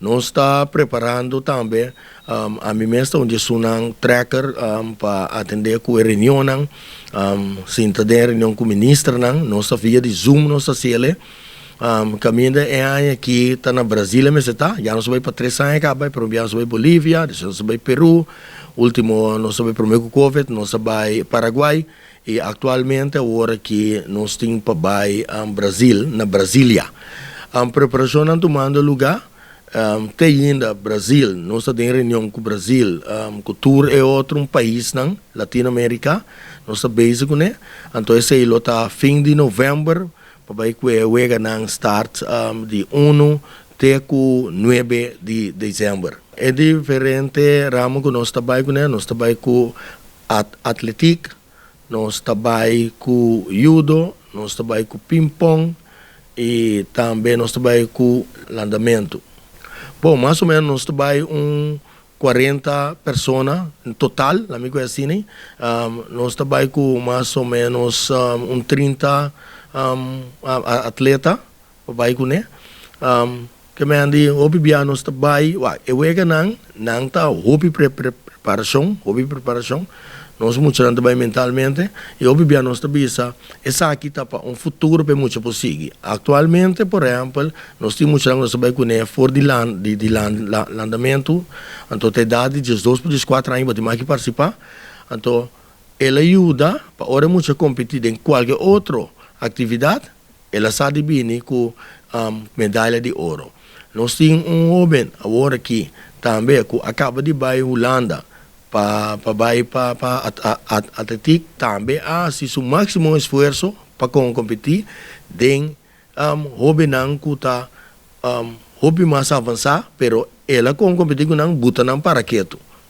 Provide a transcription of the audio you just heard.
Nos ta preparando tambe, ami mes ta un di esunnan trekker pa atende ku e reunionnan, sinta den e reunion ku ministernan, nos ta via di Zoom nos ta hasiel e. Kaminda e aña aki ta na Brasil e mester ta, ya nos a bai pa tres aña kaba, e prome bia nos a bai Bolivia, despues nos a bai Peru, ultimo nos a bai prome ku covid nos a bai Paraguay i aktualmente awor aki nos tin pa bai Brasil, na Brasilia. Preparashonnan tumando luga te ainda Brasil, nos ta den reunion ku Brasil, ku tur e otro paisnan Latino Amerika, nos ta bezig kuné, anto esei lo ta fin di novèmber Pa bai ku e weganan start di unu te ku nuebe di desèmber. E diferente ramo ku nos ta bai kuné, nos ta bai ku atletik, nos ta bai ku yudo, nos ta bai ku pinpòn i tambe nos ta bai ku landamentu. Bon, mas o menos nos ta bai un 40 persona en total, laat mi ku asina, nos ta bai ku mas o menos un 30 atleta pa bai kuné. Ke men di hopi bia nos ta bai, wak, e weganan nan ta hopi preparashon, hopi preparashon, nos muchanan ta bai mentalmente i hopi bia nos ta bisa esaki ta pa un futuro pa e mucha por sigui. Aktualmente por ehèmpel Nos tin muchanan ku nos ta bai kuné for di lan di di lan landamentu, anto ta edat di diesdos pa dieskuater aña bo tin mas ki partisipá. Anto el a yuda pa ora e mucha kompetí den kualke otro aktividat, el a sa di bini ku medaya di oro. Nos tin un hóben awor aki tambe ku a kaba di bai Hulanda pa pa bai pa pa atletik, tambe a hasi su máksimo esfuerso pa kompetí den Hobennan ku ta hopi mas avansá, pero el a kon kompetí ku nan buta nan para ketu.